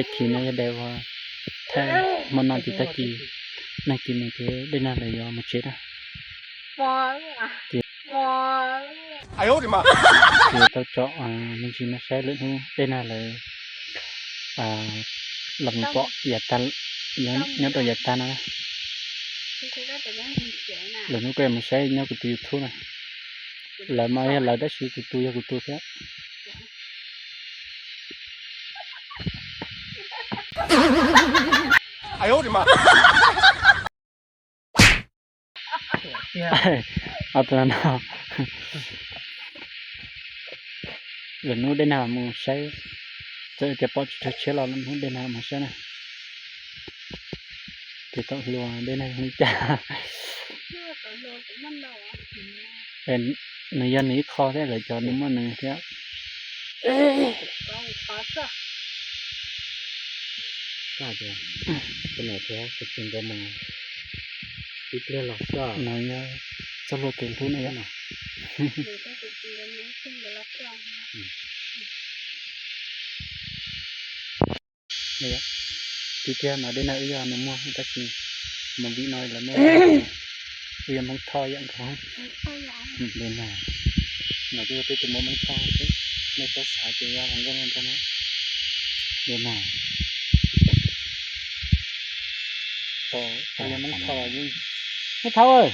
Tag kis no yog daim uas thaij hmo no ces tag kis nag kis mus ces dej nag lawv yuav mus tsev na. Ces tau tso me ntsis no saib lwm hnub dej nag lawv los mus pom yav tag, nyob rau yav tag no na. Lwm hnub koj yuav mus saib nyob kuv tus YouTube na. Lawv mas yog lawv tab sis kuv tus yog kuv tus thiab. Lwm hnub dej nag mus saib, txawm tias pom tsis raug tshiab los lwm hnub dej nag mus saib na. Ces tau hluas dej nag li cas. Nws yog nws ib qho thiab, lawv cov nws muaj nws thiab. Ib pliag los xwb no yog txoj hlua kev hlub na yom. Tiag tiag no dej nag wb yog nws muag tab sis movie no lawv muab, wb yog Hmoob Thoj yom nkaus. Dej nag no kuj yog peb tus muam Hmoob Thoj xwb, nej txhob xav tias yog hluas nkauj nraug na. Dej nag, Hmoob Thoj, Hmoob Thoj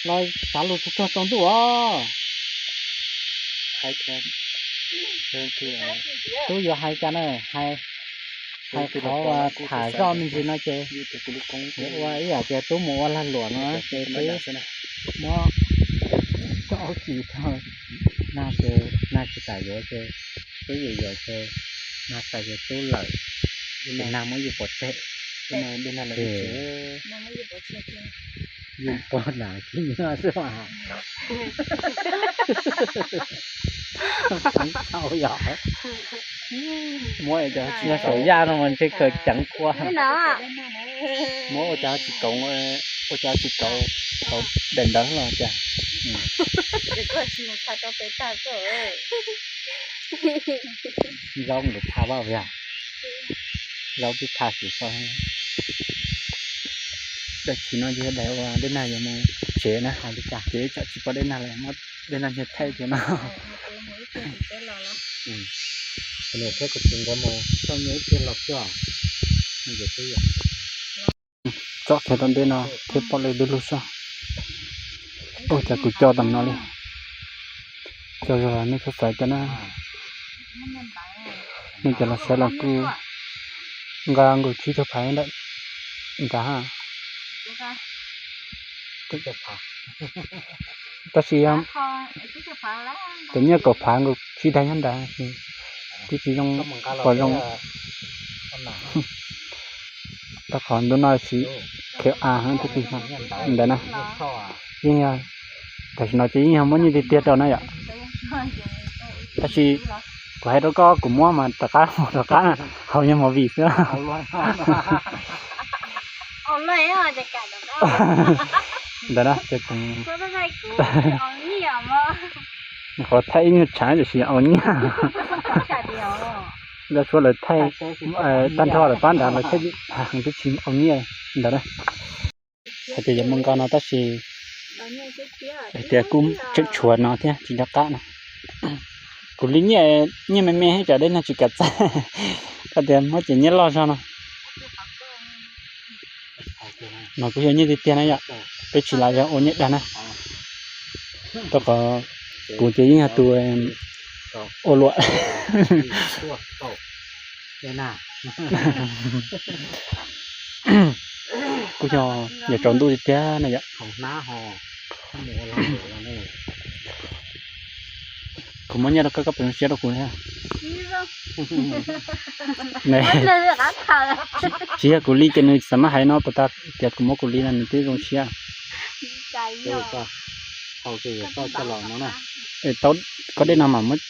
los xav lus txog tsaus ntuj os. Tub yuav hais cas na, hais, hais qhov uas tham zoj me ntsis no ces ua ib yam tias tub mus ua lag luam no ces tub muab coj aub tsis tau, nag ces nag tsis kam yuav ces tub yuav yuav ces nag tas ces tub lawm, ces nag muab yus pov tseg. Yus pov nag kib nyob xwb mas. Tau yog muab cov tsis, yog saum yaj no mas ntshe kawg ceev qua. Muab ua cov tsis koom, ua cov tsis koom hauv daim ntawv los cas. Zaub nkawd tha vaj yog, zaub twb tha xwb tso. Daim kis no ces yog daim uas dej nag yuav mus tsev na, hais li cas ces tsam tsis pom dej nag lawm, muab dej nag nyiag thaij tiag no. Thiab kuv tsis nkawd mus txoj nyiaj ib tiag los xwb. Txoj kiag rau ntej no thiab pom lawv dub lug soj. Ua cas kuv co tam no li. Co zog los nej txhob xav cas na. Nej cov los saib los kuj nqa nkaus tsib caug phav ntawm nrad ha. Tab sis cov nyiaj kaum phav nkaus tsib daig nyob nrad, twb tsis zoo pom zoo. Rau qhov ntu no siv khiav av thiab ntawd na. Yeej yog, tam sim no ces yeej yog muab nyiaj tiag tiag rau na yom. Tab sis kuv hais rau koj, kuv muab mas rov qab, rov qab haus yog movie xwb. Ntawd na ces kuv, qhov thaij ib nyuag tshav tiam sis au nyiaj. Lawv suav lawv thaij tag nrho lawm pab nrad lawv thaij heev twb tsis au nyiaj ntawd na. Hais tias yuav mus nkaus no tab sis hais tias kuj tseem tshuav no thiab tsis nco qab no. Kuv li nyiaj, nyiaj me me thiab cov dej nag tsis kam txaij, koj tias muab cov nyiaj loj zog no. Mas kuj yog nyiaj tiag tiag na yom, peb tsis lam yog ua nyiaj dag na. Rau qhov kuv ces yeej yog tus ua luam. Kuj yog yog tsaus ntuj tiag tiag na yom. Kuv muab nyiaj rau koj, koj puas zoo siab rau kuv thiab? Tsis yog kuv li ces nws xav maj hais no, puas tas tias kuv muab kuv li no nws twb zoo siab. Tau, koj dej no mas muab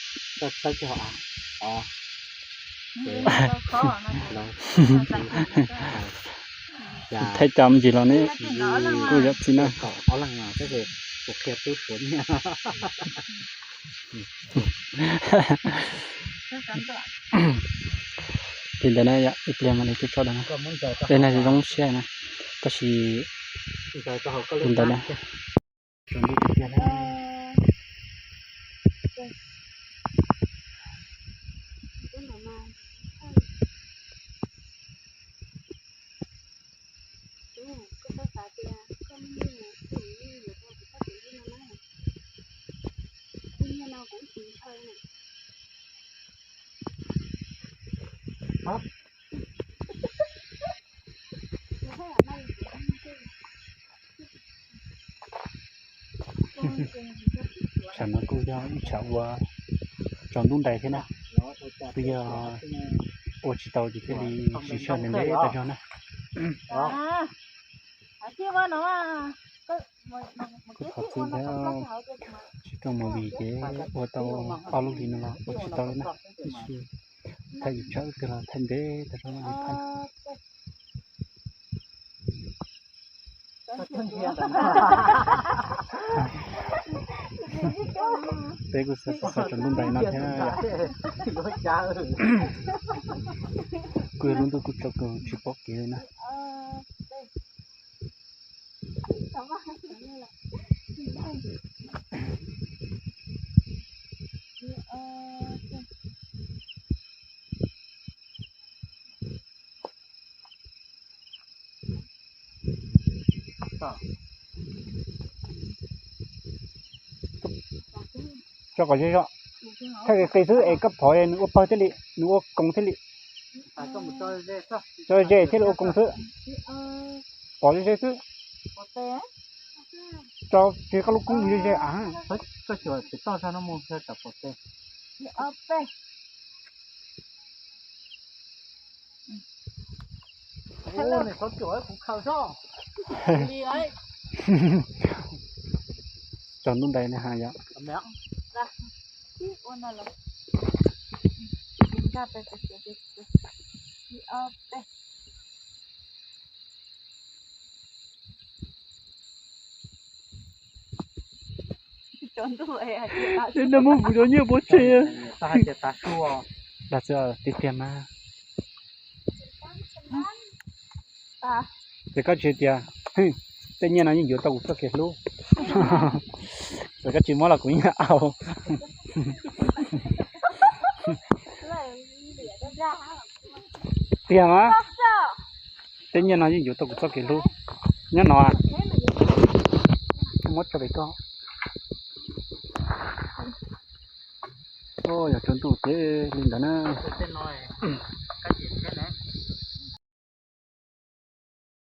thaij cov me ntsis los ne, kuj yog txiv na. Li ntawd na yom, ib pliag mam li tuaj tso dua na. Tej no zoo siab na, tab sis li ntawd na. Tsam no kuj yog ib tsam ua tsaus ntuj ntais thiab na, kuj yog ua tsis tau ces thiaj li sim soj ntev ntev tas zog na. Kuj thov txim thiab, tsis tau mus vim ces ua tau ob lub hlis no los ua tsis tau li na, tab sis thaij yus tshav twg los thaij ntev tas zog li phaj. Peb kuj xav xav tsaus ntuj ntais no thiab yom. Kuj yog lub ntuj kuj tsaus kawg tsis pom kev li na. Tso kom ze zog, thaij qis qis xwb es koj phov nws ua pawg thiaj li, nws ua koos thiaj li. Tso ze thiaj li ua koos xwb. Pov ze ze xwb. Tso tsis koj lub koob ze ze a. Tsaus ntuj ntais na has yom. Nag hmo kuv cov nyiaj pov tseg. Dag txiv tiag tiag mas. Ces koj tsis tias, tej nyiaj no yeej yuav tau kuv txoj kev hlub. Txawm koj tsis muab los kuv yeej au. Tiag mas, tej nyiaj no yeej yuav tau kuv txoj kev hlub. Nyob no, muab tso pem koj. Yog tsaus ntuj ces li ntawd na.